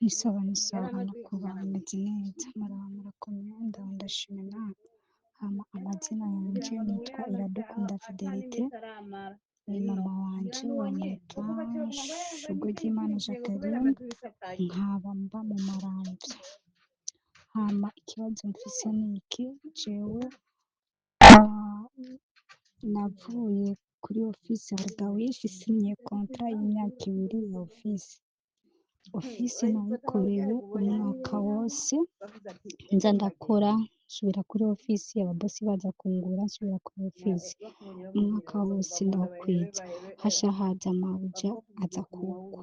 Ni sawa, ni sawa, no kuba meze neza, muraho murakomeye, ndaho ndashima Imana. Hama amazina yanje nitwa Iradukunda Fidelite, ni mama wanje bamwita Shugwe-ry'Imana Jacqueline, nkaba mba mu Maramvya. Hama ikibazo mfise ni iki: jewe navuye kuri ofisi Algawish sinye contrat y'imyaka 2 ya ofisi. Ofisi nayikoreye umwaka wose, nza ndakora nsubira kuri ofisi, ababosi baza kungura nsubira kuri ofisi, umwaka wose ndawukwiza. Hasha haza mabuja aza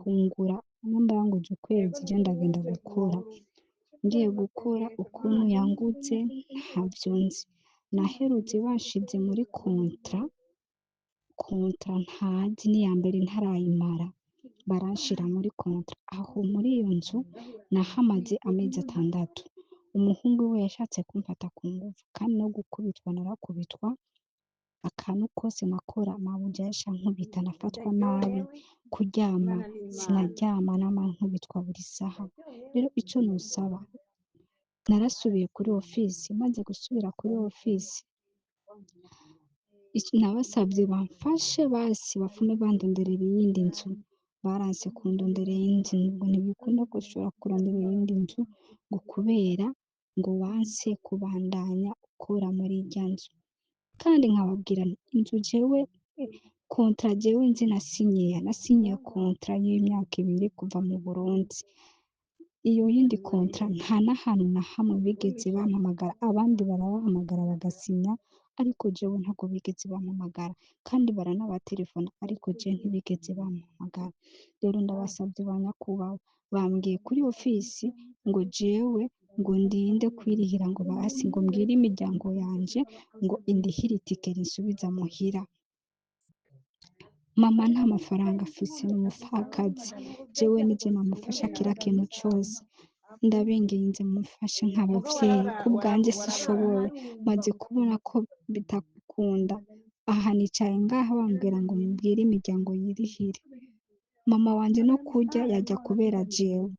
kungura, nimba yanguje ukwezi, je ndagenda gukora. Ngiye gukora, ukuntu yanguze ntavyo nzi. Naherutse banshize muri contrat, contrat ntazi n'iya mbere ntarayimara, baranshira muri contrat. Aho muri iyo nzu nahamaze amezi 6. Umuhungu we yashatse kumfata ku nguvu, kandi no gukubitwa narakubitwa. Akantu kose nakora mabuja yaca ankubita, nafatwa nabi, kuryama sinaryama, nama nkubitwa buri saha. Rero ico nosaba, narasubiye kuri ofisi. Maze gusubira kuri ofisi, nabasavye bamfashe, basi bafume bandonderera iyindi nzu. Baranse kundonderera iyindi nzu, ngo ntibikunda ko ushobora kurondera iyindi nzu, ngo kubera ngo wanse kubandanya ukora muri irya nzu. Kandi nkababwira nti inzu jewe, contrat jewe nzi nasinye contrat y'imyaka 2 kuva mu Burundi. Iyo yindi contrat nta n'ahantu na hamwe bigeze bampamagara. Abandi barabahamagara bagasinya, ariko jewe ntabwo bigeze bampamagara, kandi baranabaterefona, ariko jewe ntibigeze bampamagara. Rero ndabasavye ba nyakubahwa, bambwiye kuri ofisi ngo jewe ngo ndinde kwirihira, ngo basi ngo mbwire imiryango yanje ngo indihire itike rinsubiza muhira. Mama nta mafaranga afise, ni umupfakazi, jewe nije namufasha kira kintu cose. Ndabinginze mumfashe nk'abavyeyi, ku bwanje sishoboye, maze kubona ko bitakunda. Aha nicaye ngaha bambwira ngo mbwire imiryango yirihire. Mama wanje no kurya yarya kubera jewe.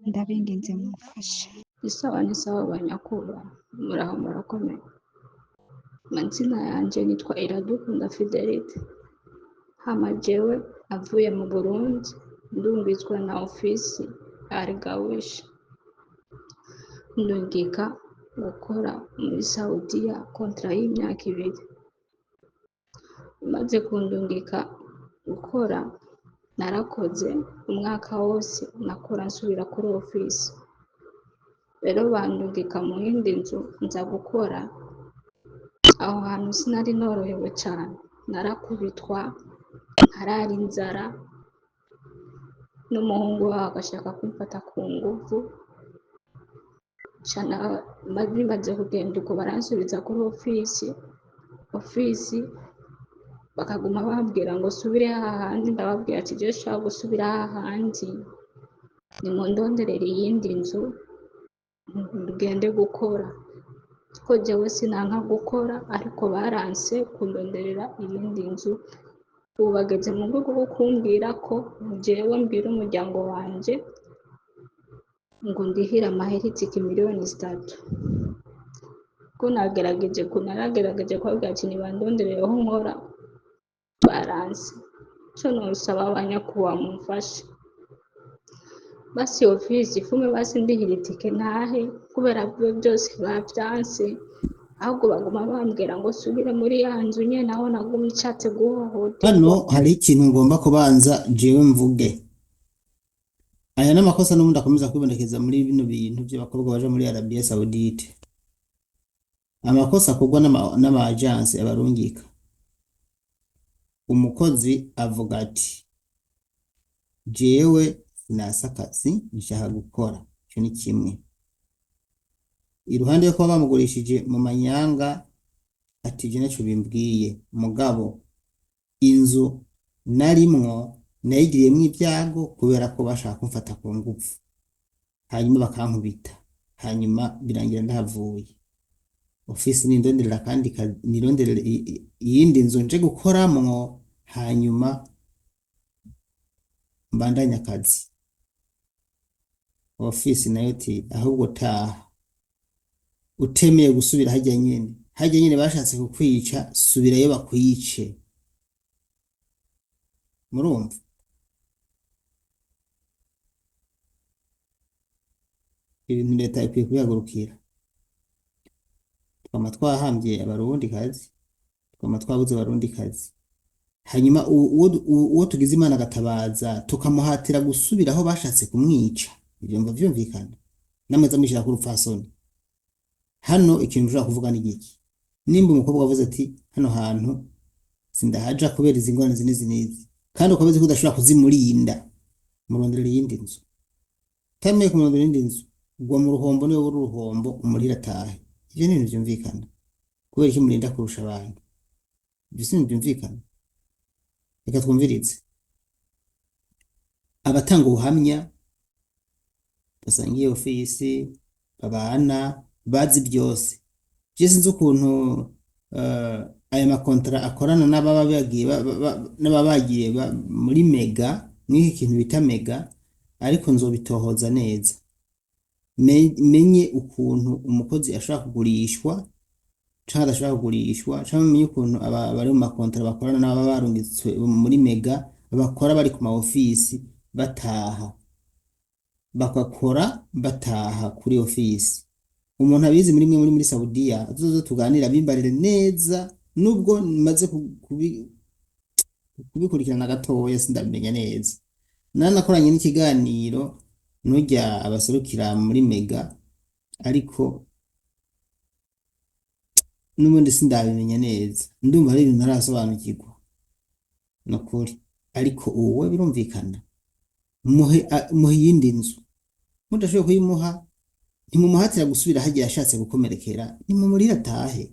Ndabinginze mumfashe. Ni sawa, ni sawa, banyakubahwa, muraho murakomeye. Amazina yanje nitwa Iradukunda Fidelite. Hama jewe avuye mu Burundi, ndungitswe na ofisi Algawish, ndungika gukora muri Saudiya contrat y'imyaka 2. Imaze kundungika gukora, narakoze umwaka wose, nakora nsubira kuri ofisi. Rero bandungika mu yindi nzu nza gukora. Aho hantu sinari norohewe cane, narakubitwa, nkarara inzara, n'umuhungu waho agashaka kumfata ku nguvu. Bimaze kugenda uko, baransubiza kuri ofisi. Ofisi bakaguma bambwira ngo subire hahandi. Ndababwira ati jewe sinshobora gusubira hahandi, nimundonderere iyindi nzu ngende gukora, ko jewe sinanka gukora. Ariko baranse kundonderera iyindi nzu. Ubu bageze mu rwego rwo kumbwira ko jewe mbwira umuryango wanje ngo ndihire amahera itike miliyoni 3. Ko nagerageje, naragerageje kubabwira ati nibandonderere aho nkora, baranse. Ico nosaba, abanyakubahwa mumfashe, basi ofisi ifume basi ndihira itike ntahe, kubera byose bavyanse, ahubwo baguma bambwira ngo subire muri ya nzu nyene aho nagumye nshatse guhohoterwa. Hano hari ikintu ngomba kubanza jewe mvuge. Aya n'amakosa n'ubundi akomeza kwibonekeza muri bino bintu by'abakobwa baja muri Arabia Saoudite, amakosa akorwa n'ama agence abarungika. Umukozi avuga ati jewe sinasa akazi, nshaka gukora. Ico ni kimwe. Iruhande yo kuba bamugurishije mu manyanga, ati je naco bimbwiye, mugabo inzu narimwo nayigiriyemwo ibyago kubera ko bashaka kumfata ku ngufu, hanyuma bakankubita, hanyuma birangira ndahavuye. Ofisi nindonderera kandi nironderera iyindi nzu nje gukoramwo, hanyuma mbandanye akazi. Ofisi nayo iti ahubwo taha, utemeye gusubira harya nyene, harya nyene bashatse kukwica, subirayo bakwice. Murumva ibintu leta ikwiye kubihagurukira. Twama twahambye abarundi kazi, twama twabuze abarundi kazi. Hanyuma uwo tugize Imana agatabaza tukamuhatira gusubira aho bashatse kumwica, ivyo mva vyumvikana namwe mwishyira ku rupfasoni. Hano ikintu ushobora kuvuga ni giki? Nimba umukobwa avuze ati hano hantu sindahaja kubera izi ngorane izi n'izi n'izi, kandi ukaba uzi ko udashobora kuzimurinda, murondera iyindi nzu. Utemeye kumurondera iyindi nzu, ugwa mu ruhombo, niwe uri uruhombo, umurira atahe. Ivyo ni ibintu vyumvikana. Kubera iki murinda kurusha abantu? Ivyo si ibintu vyumvikana. Reka twumvirize abatanga ubuhamya basangiye ofisi, babana, bazi byose. Je sinzi ukuntu aya makontara akorana n'ababa bagiye n'ababa bagiye muri mega, n'iki kintu bita mega, ariko nzobitohoza neza. Menye ukuntu umukozi ashobora kugurishwa canke adashobora kugurishwa, canke menye ukuntu bari mu makontara bakorana n'ababa barungitswe muri mega, bakora bari ku ma ofisi bataha, bagakora bataha kuri ofisi. Umuntu abizi muri mwe muri Saudiya azoze tuganira bimbarire neza, nubwo maze kubikurikirana gatoya sindabimenya neza. Nanakoranye n'ikiganiro n'urya abaserukira muri mega, ariko n'ubundi sindabimenya neza, ndumva ari ibintu ntarasobanukirwa nukuri. Ariko uwe birumvikana, muhe iyindi nzu. Mudashoboye kuyimuha, ntimumuhatira gusubira hagiye ashatse gukomerekera, nimumurire atahe.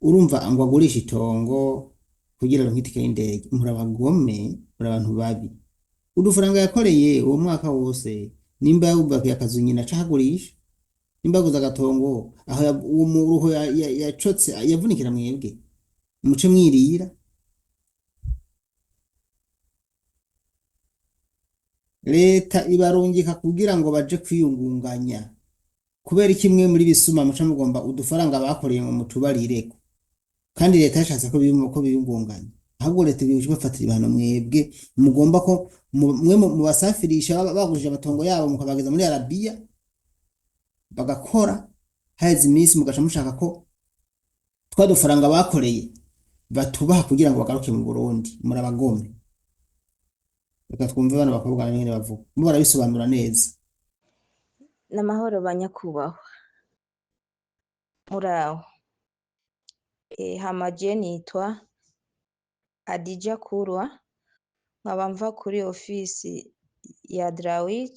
Urumva ngo agurishe itongo kugira aronke itike y'indege. Muri abagome, muri abantu babi. Udufaranga yakoreye uwo mwaka wose, nimba yubakiye akazu nyina aca ahagurisha, nimba yaguze agatongo aho uwo muruho yacotse yavunikira mwebwe, muce mwirira. Leta ibarungika kugira ngo baje kwiyungunganya. Kubera iki mwe muri bisuma muca mugomba udufaranga bakoreye ngo mutubarireko, kandi leta yashatse ko ko biyungunganya? Ahubwo leta igiye kubafatira ibihano mwebwe mugomba ko mwe mubasafirisha bagurishije amatongo yabo mukabageza muri Arabiya bagakora, haheze iminsi mugaca mushaka ko twa dufaranga bakoreye batubaha kugira ngo bagaruke mu Burundi. Muri abagome. Reka twumve bano bakobwa nabo nyene bavuga, bo barabisobanura neza. N'amahoro ba nyakubahwa, muraho. Hama je nitwa Adija Kurwa, nkaba mva kuri ofisi ya Drawij,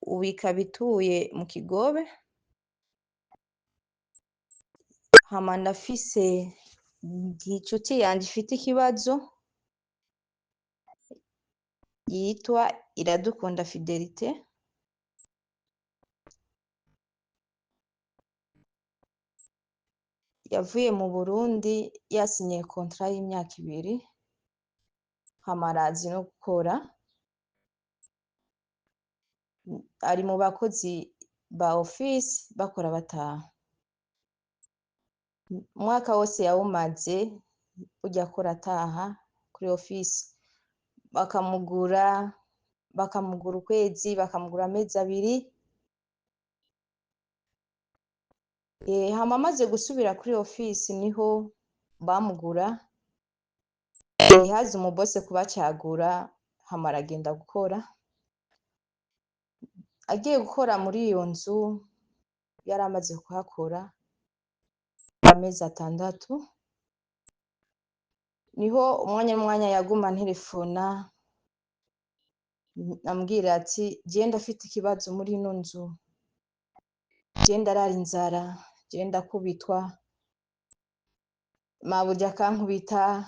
ubu ikaba ituye mu Kigobe. Hama ndafise inshuti yanje ifite ikibazo yitwa Iradukunda Fidelite. Yavuye mu Burundi yasinye contrat y'imyaka 2, hama arazi no gukora, ari mu bakozi ba office bakora bataha. Umwaka wose yawumaze burya akora ataha kuri office, bakamugura ukwezi, bakamugura amezi 2. Hama amaze gusubira kuri office niho bamugura. Haza umubose kubacagura, hama aragenda gukora. Agiye gukora muri iyo nzu yari amaze kuhakora amezi 6, niho umwanya n'umwanya yaguma anterefona ambwira ati je ndafite ikibazo muri ino nzu, je ndarara inzara, je ndakubitwa, mabuja akankubita,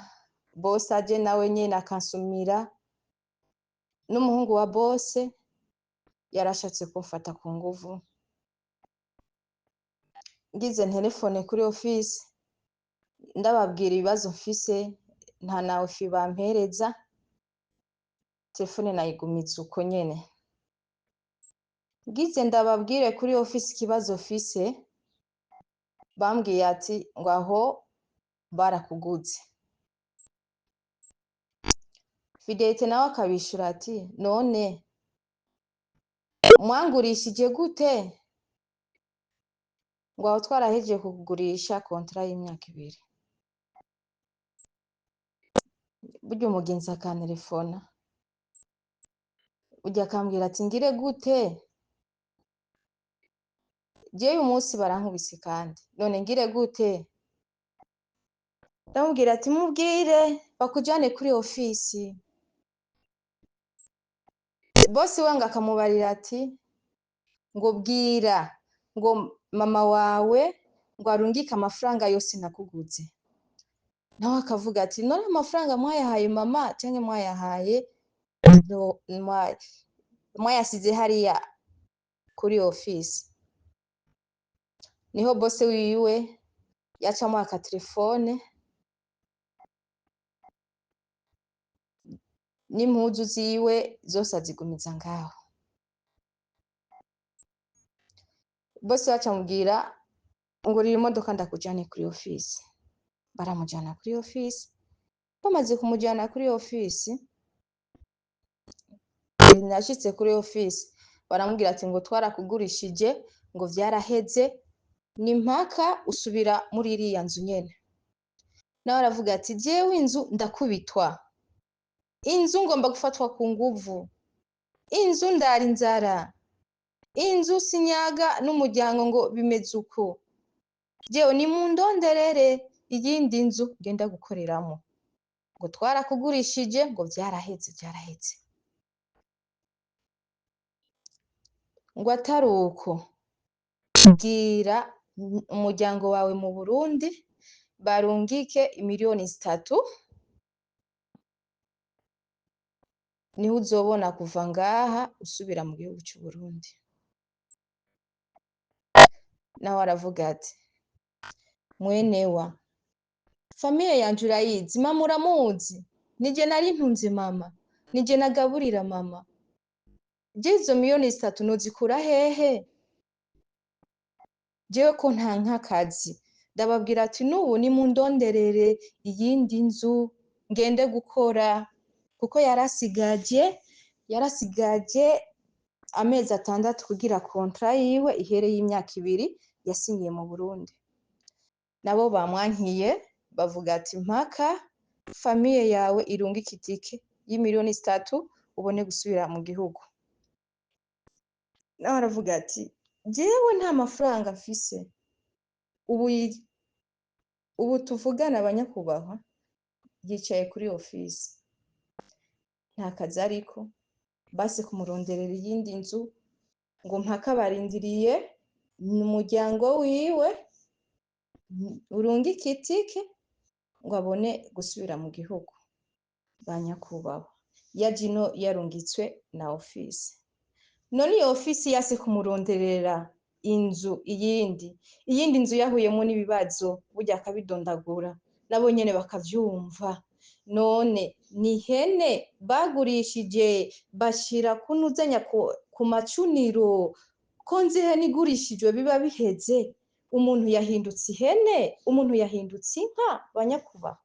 bose aje nawe nyene akansumira, n'umuhungu wa bose yarashatse kumfata ku nguvu. Ngize nterefone kuri office ndababwira ibibazo mfise, nta nawe fi bampereza, telefone nayigumiza uko nyene. Ngize ndababwire kuri ofisi ikibazo mfise, bambwiye ati ngo aho barakuguze. Fidelite nawe akabishura ati none mwangurishije gute? Ngo aho twarahejeje kukugurisha kontra y'imyaka 2. Burya umugenzi akantelefona, burya akambwira ati ngire gute? Jewe uyu munsi barankubise kandi none ngire gute? Ndamubwira ati mubwire bakujane kuri ofisi. Bosi wange akamubarira ati ngo bwira ngo mama wawe ngo arungike amafaranga yose nakuguze. Nawe akavuga ati none amafaranga mwayahaye mama canke mwayahaye mwayasize hariya kuri ofisi. Niho bose wiwe yaca amuha telefone n'impuzu ziwe zose azigumiza ngaho. Bose baca amubwira ngo rira imodoka ndakujane kuri ofisi. Baramujana kuri ofisi. Bamaze kumujana kuri ofisi, nashitse kuri ofisi baramubwira ati ngo twarakugurishije ngo vyaraheze, ni mpaka usubira muri iriya nzu nyene. Nawe aravuga ati jewe inzu ndakubitwa, inzu ngomba gufatwa ku nguvu, inzu ndara inzara, inzu sinyaga n'umuryango ngo bimeze uko, jewe nimundonderere iyindi nzu ngenda gukoreramo, ngo twarakugurishije ngo vyaraheze vyaraheze. Ngo atari uko, bwira umuryango wawe mu Burundi barungike 3 miliyoni niho uzobona kuva ngaha usubira mu gihugu c'u Burundi. Nawe aravuga ati mwenewa famiye yanje urayizi, mama uramuzi, nije nari ntunze mama, nije nagaburira mama, je izo 3 miliyoni nozikura hehe? Jewe ko nta nk'akazi. Ndababwira ati n'ubu nimundonderere iyindi nzu ngende gukora, kuko yarasigaje amezi 6 kugira kontra yiwe ihere y'imyaka 2 yasinyiye mu Burundi. Nabo bamwankiye bavuga ati mpaka famiye yawe irungike itike y'3 miliyoni ubone gusubira mu gihugu. Nawe aravuga ati jewe nta mafaranga mfise, ubu tuvugana abanyakubahwa yicaye kuri ofisi nta kazi ariko, basi kumuronderera iyindi nzu ngo mpaka barindiriye umuryango wiwe urungike itike ngo abone gusubira mu gihugu. Ba nyakubahwa yaje ino yarungitswe na ofisi. None iyo ofisi yase kumuronderera inzu iyindi nzu yahuyemo n'ibibazo burya akabidondagura nabo nyene bakavyumva. None ni ihene bagurishije bashira kunuzanya ku macuniro, ko nzi ihene igurishijwe biba biheze. Umuntu yahindutse ihene, umuntu yahindutse inka, banyakubahwa.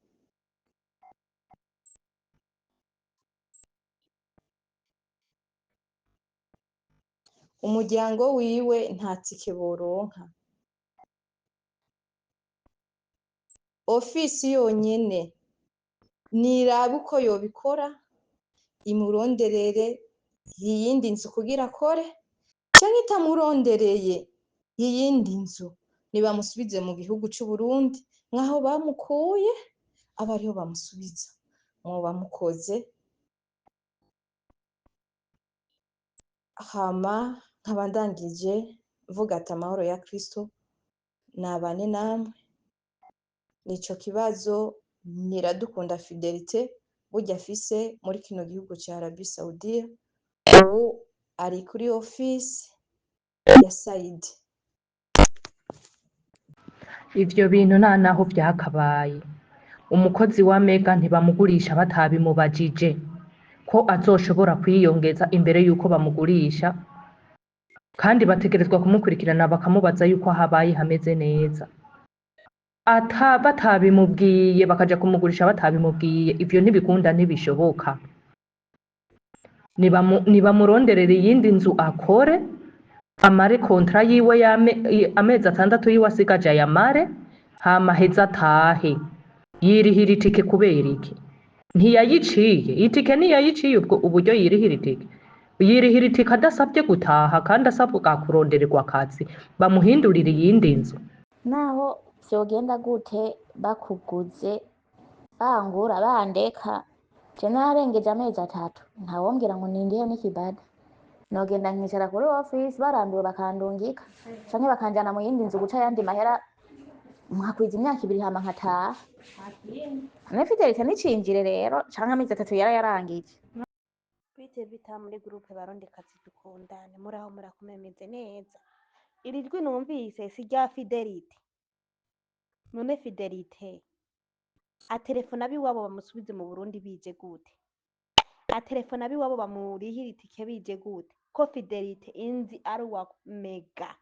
Umuryango wiwe nta tike boronka. Ofisi yonyene nirabe uko yobikora imuronderere iyindi nzu kugira akore, canke itamurondereye iyindi nzu nibamusubize mu gihugu c'u Burundi nkaho bamukuye, abe ariho bamusubiza. Mwoba mukoze. Hama nkaba ndangije mvuga ati amahoro ya Kristo nabane namwe. Nico kibazo Niradukunda Fidelite burya afise muri kino gihugu ca Arabie Saoudite, ubu ari kuri ofisi ya Saidi. Ivyo bintu nta naho vyakabaye. Umukozi wa Mega ntibamugurisha batabimubajije ko azoshobora kwiyongeza imbere yuko bamugurisha. Kandi bategerezwa kumukurikirana bakamubaza yuko aho abaye hameze neza. Ata batabimubwiye bakaja kumugurisha batabimubwiye, ivyo ntibikunda, ntibishoboka. Nibamuronderera iyindi nzu akore, amare contrat yiwe amezi 6 yiwe asigaje ayamare, hama aheze atahe. Yirihira itike kubera iki? Ntiyayiciye, itike ntiyayiciye ubwo uburyo yirihira itike. Yirihira itike adasabye gutaha kandi asabwa kurondererwa akazi, bamuhindurire iyindi nzu. Naho vyogenda gute bakuguze, bangura, bandeka, je nararengeje amezi 3, ntawombwira ngo nindihe n'ikibada. Nogenda nkicara kuri office barambiwe bakandungika, canke bakanjana mu yindi nzu guca ayandi mahera, nkakwiza imyaka 2 hama nkataha. None Fidelite nicinjire rero, canke amezi 3 yarayarangije. Bite bita muri groupe Barundikazi dukundane, muraho murakomeye neza. Iri jwi numvise si rya Fidelite. None Fidelite aterefona abiwabo bamusubize mu Burundi bije gute? Aterefona abiwabo bamurihira itike bije gute? Ko Fidelite inzi ari uwa Mega.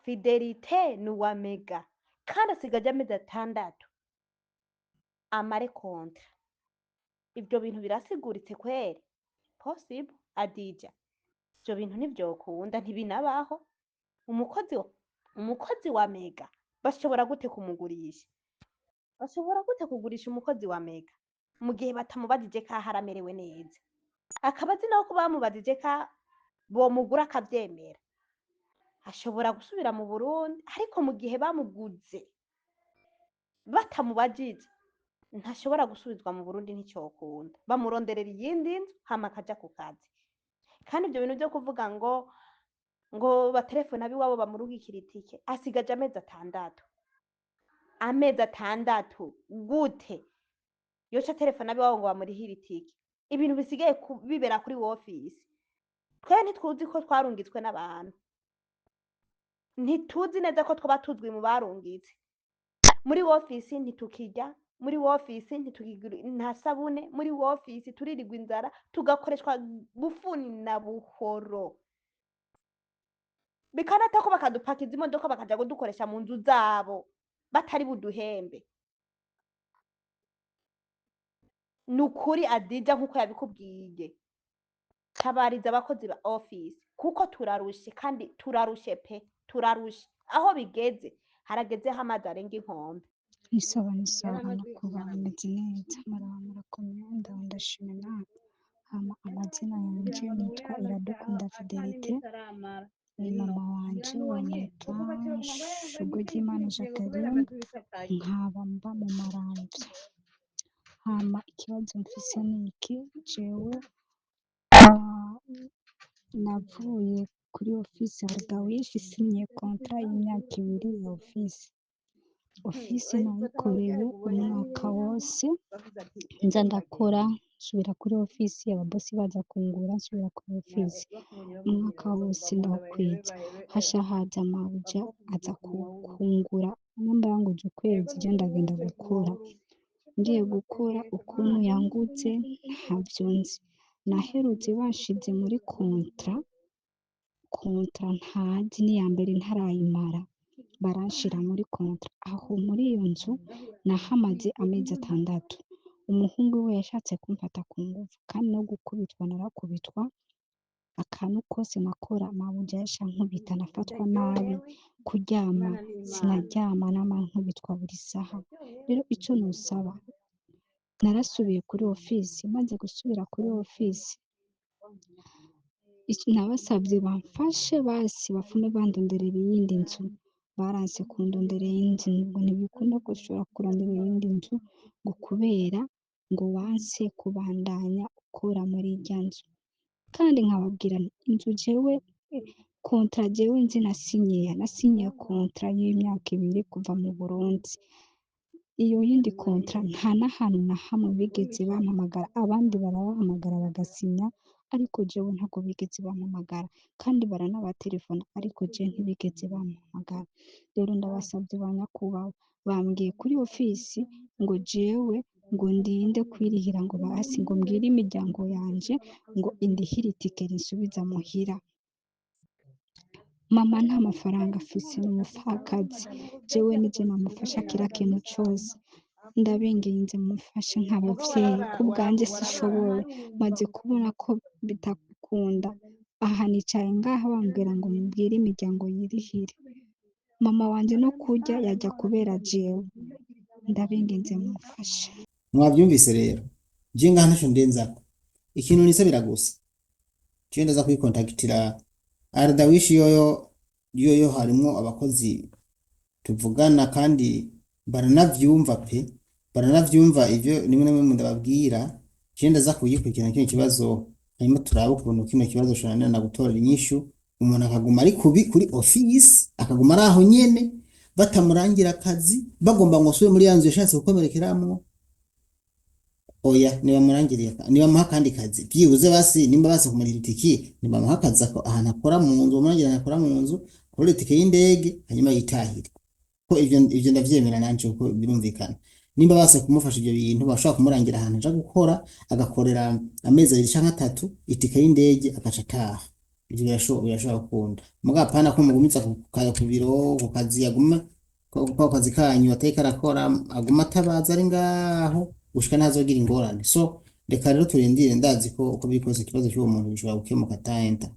Fidelite ni uwa Mega kandi asigaje amezi 6 amare kontra. Ivyo bintu birasiguritse kweri? Possible Adija. Ivyo bintu ntivyokunda, ntibinabaho. Umukozi wa Mega bashobora gute kumugurisha? Bashobora gute kugurisha umukozi wa Mega mu gihe batamubajije ko aho amerewe neza? Akaba azi naho ko bamubajije ko bomugura akavyemera. Ashobora gusubira mu Burundi, ariko mu gihe bamuguze batamubajije ntashobora gusubizwa mu Burundi, nticokunda. Bamuronderera iyindi nzu hama akaja ku kazi. Kandi ivyo bintu vyo kuvuga ngo baterefone abiwabo bamurungikira itike, asigaje amezi 6. Amezi 6 gute yoca telefone abiwabo ngo bamurihire itike? Ibintu bisigaye bibera kuri office. Twe ntituzi ko twarungitswe n'abantu, ntituzi neza ko twaba tuzwi mu barungitse. Muri office ntitukirya, muri office ntitukigura nta sabune, muri office turirirwa inzara, tugakoreshwa bufuni na buhoro. Bikanata ko bakadupakiza imodoka bakaja kudukoresha mu nzu zabo batari buduhembe. Nukuri Adija nkuko yabikubwiye, tabariza abakozi ba office kuko turarushe, kandi turarushe pe, turarushe. Aho bigeze haragezeho amazi arenga inkombe. Ni sawa, ni sawa, nakubaha meze neza, muraho murakomeye, ndaho ndashima Imana. Hama amazina yanje nitwa Iradukunda Fidelite, ni mama wanje bamwita Shugogimana Jacqueline, nkaba mba mu Maramvya. Hama ikibazo mfise ni iki: jewe navuye kuri office Algawish sinye contrat y'imyaka 2 ya office. Office nayikoreye umwaka wose, nza ndakora nsubira kuri office, ababosi baza kungura nsubira kuri office, umwaka wose ndawukwiza. Hasha haza mabuja aza kungura, namba yanguje ukwezi je ndagenda gukora. Ngiye gukora ukuntu yangutse ntavyo nzi. Naherutse banshize muri contrat, contrat ntazi n'iya mbere ntarayimara, baranshira muri contrat. Aho muri iyo nzu nahamaze amezi 6. Umuhungu we yashatse kumfata ku nguvu, kandi no gukubitwa narakubitwa, akantu kose nakora mabuja yaca ankubita, nafatwa nabi, kuryama sinaryama, nama nkubitwa buri saha. Rero ico nosaba, narasubiye kuri office, maze gusubira kuri office nabasavye bamfashe basi bafume bandonderera iyindi nzu. Baranse kundonderera iyindi nzu, ngo ntibikunda ko ushobora kurondera iyindi nzu ngo kubera ngo wanse kubandanya ukora muri irya nzu. Kandi nkababwira nti inzu jewe contrat jewe nzi nasinyiye contrat y'imyaka 2 kuva mu Burundi. Iyo yindi contrat nta n'ahantu na hamwe bigeze bampamagara, abandi barabahamagara bagasinya, ariko jewe ntabwo bigeze bampamagara, kandi baranabaterefona ariko je ntibigeze bampamagara. Rero ndabasavye ba nyakubahwa, bambwiye kuri office ngo jewe ngo ndinde kwirihira, ngo basi ngo mbwire imiryango yanje ngo indihire itike rinsubiza muhira. Mama nta mafaranga afise, ni umupfakazi. Jewe nije namufasha kira kintu cose. Ndabinginze mumfashe nk'abavyeyi, ku bwanje sishoboye. Maze kubona ko bitakunda. Aha nicaye ngaha bambwira ngo mbwire imiryango yirihire. Mama wanje no kurya yajya kubera jewe. Ndabinginze mumfashe. Mwavyumvise rero, je ngaha ntaco ndenzako, ikintu nisabira gusa je ndaza kwikontakitira Ardawish yoyo yoyo harimwo abakozi tuvugana kandi baranavyumva pe, baranavyumva ivyo rimwe na rimwe ndababwira. Je ndaza kuyikurikirana kino kibazo, hanyuma turabe ukuntu kino kibazo conanirana gutorera inyishu, umuntu akaguma ari kubi kuri office, akaguma ari aho nyene batamurangira akazi, bagomba ngo asubire muri ya nzu yashatse gukomerekeramwo. Oya, nibamurangiriye nibamuha akandi kazi byibuze, basi nimba basi kumurira itiki, nibamuha akazi ahantu akora mu nzu, bamurangira ahantu akora mu nzu, akora itike y'indege hanyuma yitahire. Ko ivyo ndavyemera nanje kuko birumvikana. Nimba basi kumufasha ivyo bintu, bashobora kumurangira ahantu aja gukora, agakorera amezi 2 canke 3, itike y'indege agaca ataha. Ivyo birashobora gukunda. Mugabo apana ko mugumiza ku biro, ku kazi aguma ku kazi kanyu atariko arakora, aguma atabaza ari ngaho gushika ntazogira ingorane. So reka rero turindire, ndazi ko uko biri kose ikibazo cy'uwo muntu gishobora gukemuka taenta.